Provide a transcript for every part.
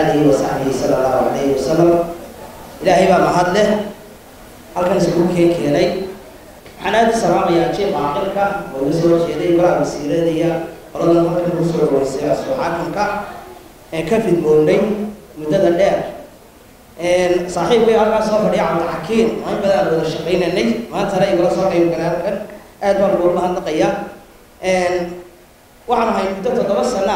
آله وصحبه صلى الله عليه وسلم. إلهي baa mahad leh halkan isugu keenay. Waxaan aada u salaamayaa jiif caaqilka oo iga soo horjeeday, golaha wasiirada iyo qoladan halkan ugu soo dhaweysay soo xaakamka ee ka fidmoonnay muddada dheer. Saaxiibkay halkaas soo fadhiya, Cabdixakiin, oo in badan aan wada shaqaynanay, maantana igula soo qayb galay halkan, aad baan ugu mahadnaqayaa. Waxaan ahay muddo 7 sano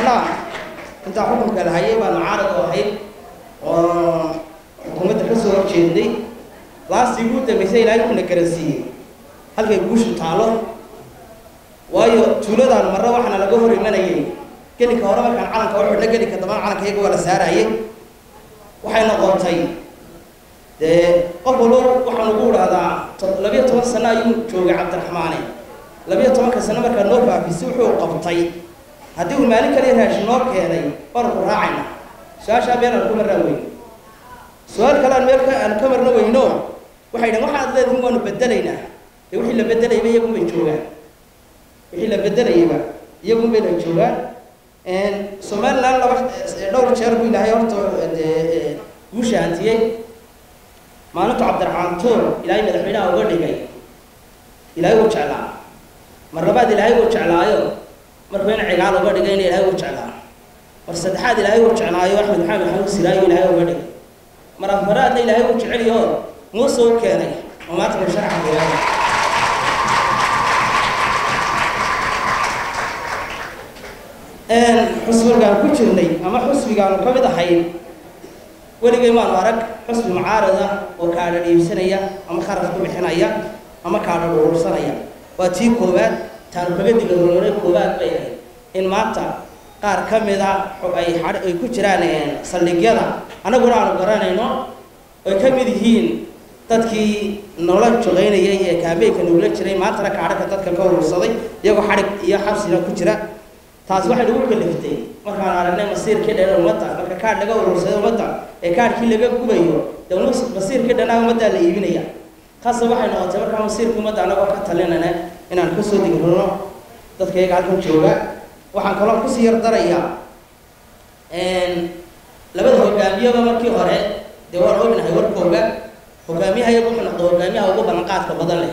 ah intaa xukunka la hayay baan mucaarad oo ahayd oo xukuumadda ka soo horjeednay. Laastii ugu dambeysay Ilaahay kuna garansiiyey halkay guushu taalo, waayo tuuladaan marre waxaana laga hor imanayay gelinka hore markaan calanka u xidhno, gelinka dambana calanka iyaga waa la saarayay. Waxay noqotay dee qof walbo waxaan ugu idhahdaa 12 sano ayuu joogay Cabdiraxmaane. 12-ka sano markaa noo faafisay wuxuu qabtay, haddii uu maalin kaliya raashin noo keenay waanu ku raacayna. Su-aashaa meel aan ku marnaa weyno, su-aal kale aan meel ka aan ka marno weyno. Waxay dhaheen, waxaad leedihin waanu bedelaynaa. Dee wixii la bedelayba iyagun bay joogaan, wixii la bedelayaba iyagun bayna joogaan. Somaliland laba dhowr jeer buu Ilaahay horta dee guusha hantiyey. Maalintu Cabdiraxmaan Tuur Ilaahay madaxweynaha uga dhigay, Ilaahay wuu jeclaa. Mar labaad Ilaahay wuu jeclaayo markuu in Cigaal uga dhigayna Ilaahay wuu jeclaa. Mar saddexaad Ilaahay wuu jeclaayo Axmed Maxamed Maxamuud Siraayo Ilaahay uga dhigay. Mar afaraadna Ilaahay wuu jeceliyo Muuse u keenay oo maanta musharaxa koowaad. Xusbigaan ku jirnay ama xusbigaanu ka mid ahayn, weligay maanu arag xusbi mucaarad ah oo kaadha dhiibsanaya ama kharash ku bixinaya ama kaadha dhuursanaya. Waa tii koowaad taanu kaga digaroonay koowaad bay ahayd in maanta qaar ka mid a ay ku jiraan saldhigyada, annaguna aanu garanayno, oy ka mid yihiin dadkii noola joqaynayay ee kaabeynka nugula jiray, maantana kaadhaka dadka ka urursaday iyagoo xadhig iyo xabsina ku jira. Taasi waxay nagu kaliftay markaan aragnay masiirkii dhan ummadda, marka kaadh laga urursaday ummadda ee kaadhkii laga gubayo, dee masiirkii dhanaa ummaddaa la iibinaya. Khasab waxay noqotay markaa masiirkii ummadda anagoo ka talinana inaan kasoo digrino dadka iyaga halkan jooga. Waxaan kaloo kusii yar darayaa labada hogaamiyaba markii hore dee waan ognahay warkooga. Hogaamiyaha iyagu wuxuu noqday hogaamiyaha ugu ballanqaadka badan leh.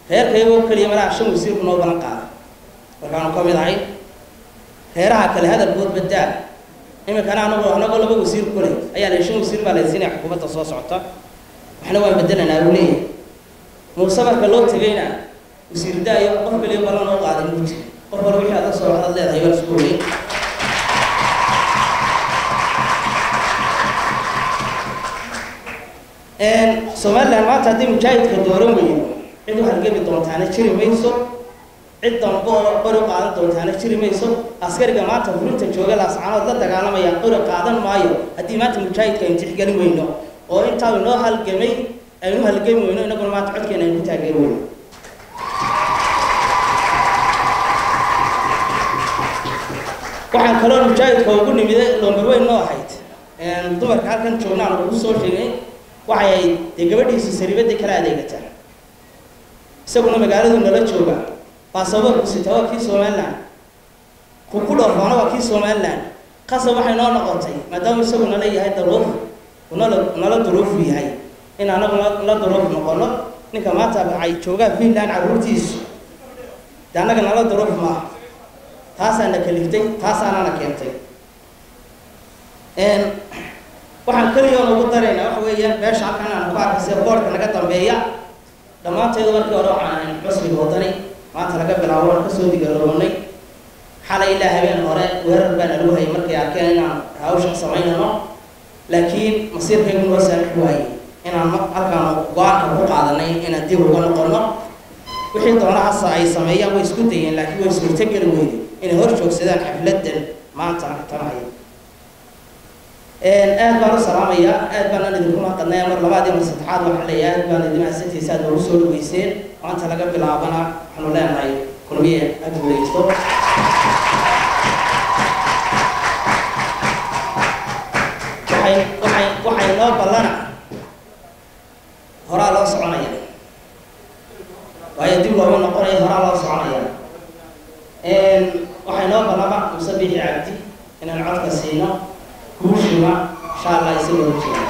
Reerka iyagoo keliya malaha shan wasiirku noo ballan qaaday markaanu ka mid ahay. Reeraha kale hadalkood badaa. Iminkana anagu anagoo laba wasiir ku leh ayaa la shan wasiir baa la siinaya xukuumadda soo socota, waxna waan bedelanaa uu leeyahay. Muuse marka loo tegayna wasiir daayo, qof kaliya ballan oo qaaday muu jira. Qof wala wixii aad la soo waxaad leedahay waan isku ogeyn. Somaliland maanta haddii mujaahidka dooran weyno, cid u halgami doontaana jiri mayso, cid dambe oo qori u qaadan doontaana jiri mayso. Askariga maanta furinta jooga Laascaanood la dagaalamaya qori qaadan maayo haddii maanta mujaahidka aynu tixgelin weyno oo intaa inoo halgamay aynu halgami weyno, inaguna maanta codkeena aynu ku taageeri weyno. Waxaan kaloo mujaahidka ugu nimide loombar weyn noo ahayd, dumarka halkan joognaan ugu soo sheegay, waxay ahayd dee gabadhiisu saribadii kala adeegataa, isaguna magaaladu nala jooga, baasaboorku sita waa kii Somaliland, ku dhoofaana waa kii Somaliland. Qasab waxay noo noqotay maadaama isagu nala yahay daruuf, nala nala duruufu yahay, in anagu la duruuf noqono. Ninka maanta ay joogaan Finland carruurtiisu dee annaga nala duruuf maaha. Taasaana kaliftay, taasaanana keentay. Waxaan keliyoon ugu daraynaa waxa weeyaan meesha halkan aan ku arkay sida boardka naga dambeeya dhammaanteedu markii hore waxaan ahayn xusbiga Wadani. Maanta laga bilaabo waan kasoo digaroonay. Xalay ilaa habeen hore weerar baan lagu hayay markay arkeen inaan hawshan samaynano, laakiin masiirkaygu noo saamix waayey inaan halkaan go-aanka ku qaadanay inaan dib uga noqono. Wixii doona hase ay sameeyaan, way isku dayeen, laakiin way suurtogeli weyday inay hor joogsadaan xafladan maanta tanahaya. Aad baan u salaamayaa, aad baanan idinku mahadnaya. Mar labaad iyo mar saddexaad waxaan leeyahay aad baan idin mahadsantiisa aad noogu soo dhaweyseen. Maanta laga bilaabana waxaanu leenahay Kulmiye ha guuleysto. Waxay noo ballana horaa loo soconaya, waayo. Waayo dib looma noqonayo, horaa loo soconaya. Waxay noo ballama Muuse Biixi Cabdi inaan codka siino, guushuna insha Allah isagoo jira.